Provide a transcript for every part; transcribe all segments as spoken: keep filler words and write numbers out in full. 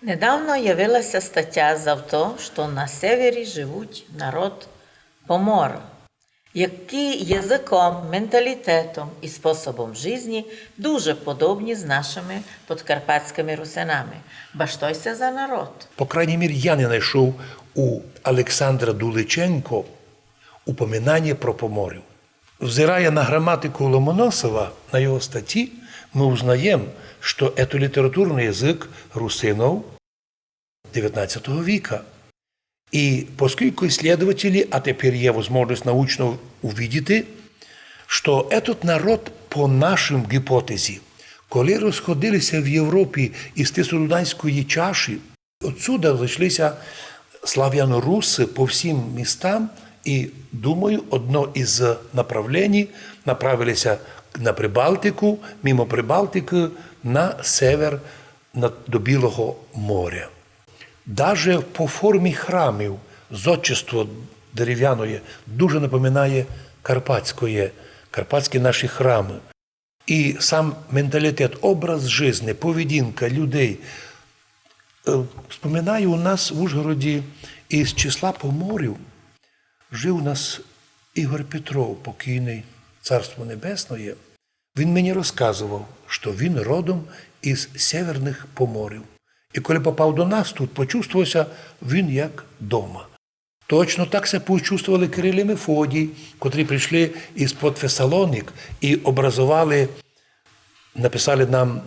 Недавно явила ся статя за то, што на северї живуть народ помор, які языком, менталітетом і способом жизни дуже подобні з нашыми подкарпатськыми русинами. Ба што й се за народ? По крайній мірі, я не найшов у Александра Дуличенко упоминаня про поморів. Взирая на граматику Ломоносова, на його статї, мы узнаєм, што ето літературный язык русинов девятнадцятого віка. І поскілько исследователі, а тепер є возможность научно увидіти, што етот народ по нашым гіпотезі, коли розходили ся в Європі із Тисодунайської чаші, отсюда зайшли ся славянорусы по всім містам і, думаю, одно із направленій направили ся на Прибалтику, мимо Прибалтикы на север, на, до Білого моря. Даже по формі храмів зодчество деревяноє дуже напоминає карпатськоє, карпатські наші храмы. І сам менталітет, образ жизни, поведінка людей. Е, вспоминаю, у нас в Ужгороді із числа поморів жив у нас Ігор Петров, покійный, царство небесноє. Він мені розказовав, што він родом із северных поморів. І коли попав до нас тут, почувствовав ся він як дома. Точно так ся почувствовали Кирил і Мефодій, котрі пришли із-под Фесалоник і образовали, написали нам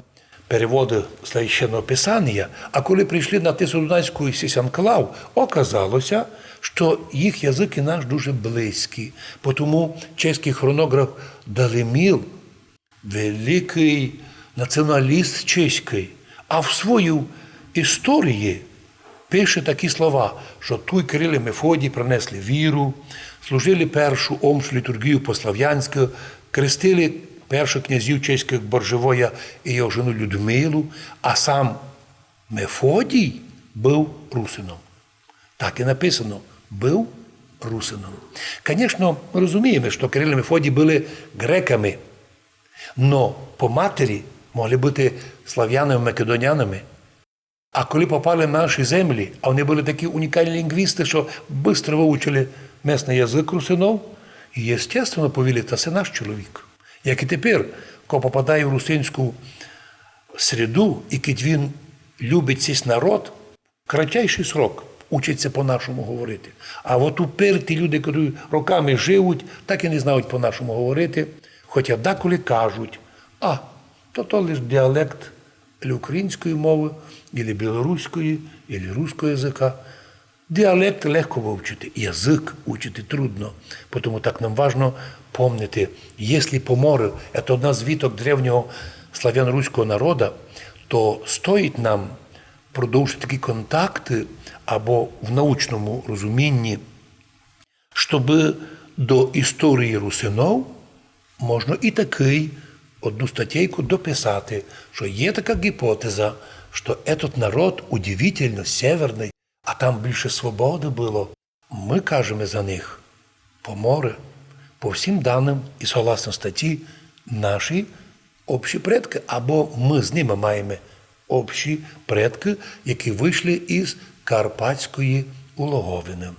переводы Священного Писанія, а коли пришли на Тисодунайську сись анклав, оказало ся, што їх язык і наш дуже близькый. Потому чеськый хронограф Далиміл, великый націоналіст чеськый, а в своїй історії пише такі слова, што туй Кирил і Мефодій принесли віру, служили першу омшу літурґію по-славянськы, крестили першых князів чеськых Боржевоя і його жену Людмилу, а сам Мефодій быв русином. Так і написано, быв русином. Конечно, мы розумієме, што Кирил і Мефодій были греками, но по матері могли быти славянами, македонянами. А коли попали на наші землі, а они были такі унікалні лінґвісты, што быстро выучили местный язык русинов, і, естественно, повіли: «Та се наш чоловік». Як і тепер, ко попадає в русинську среду, і кідь він любить сись народ, в кратчайшый срок учить ся по-нашому говорити. А от уперті люди, котрі роками живуть, так і не знають по-нашому говорити, хотя даколи кажуть: «А, то, то лиш діалект или української мовы, или білоруської, или русского языка». Діалект легко вывчити, язык учити трудно. Потому так нам важно помнити, если поморы — это одна з віток древнього славяно-руського народа, то стоїть нам продовжити такі контакты, або в научному розумінні, штобы до історії русинов можна і такый, одну статейку дописати, што є така гіпотеза, што етот народ удивительно северный, а там більше свободы было. Мы кажеме за них поморы. По всім даным і согласно статї, наші общі предкы, або мы з ними маєме общі предкы, які вышли із Карпатської улоговины.